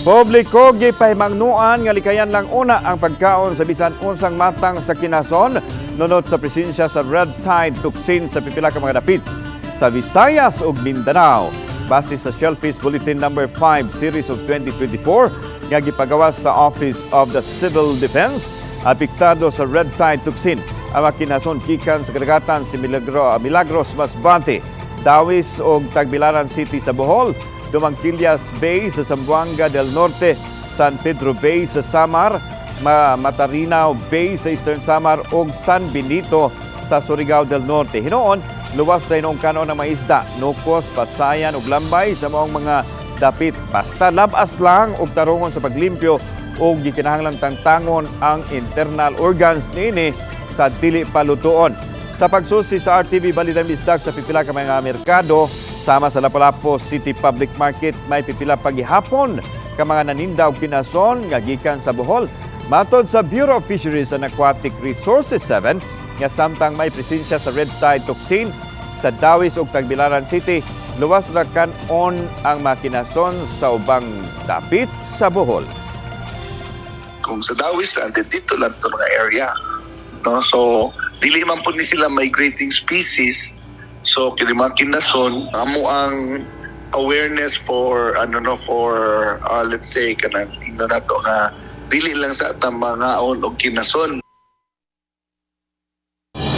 Publiko gipahimangnuan nga likayan lang una ang pagkaon sa bisan unsang matang sa kinason nunot sa presensya sa red tide toxin sa pipila ka mga dapit sa Visayas ug Mindanao. Base sa Shellfish Bulletin number 5 series of 2024 nga gipagawas sa Office of the Civil Defense, apektado sa red tide toxin ang mga kinason gikan sa kadagatan si Milagros, Masbate, Dawis ug Tagbilaran City sa Bohol, Dumanquillas Bay sa Zamboanga del Norte, San Pedro Bay sa Samar, Matarinao Bay sa Eastern Samar ug San Benito sa Surigao del Norte. Hinuon, luwas na hinuong kanon ng mga isda, nukos, pasayan ug lambay sa maong mga dapit. Basta labas lang ug tarungon sa paglimpyo ug gikinahanglang tangtangon ang internal organs niini sa dili palutuon. Sa pagsusi sa RTV Balita Bisdak sa pipila ka mga merkado, sama sa Lapu-Lapu City Public Market, may pipila pa gihapon ka mga naninda og kinason nga gikan sa Bohol. Matod sa Bureau of Fisheries and Aquatic Resources 7, nga samtang may presensya sa red tide toxin sa Dawis ug Tagbilaran City, luwas ra kan-on ang mga kinason sa ubang dapit sa Bohol. Kung sa Dawis lang, dito lang to mga area. No? So, dili man po ni sila migrating species. So, kini mga kinason, amo ang awareness for ano no, for let's say kanang ingnon nato nga dili lang sa atang mga og kinason.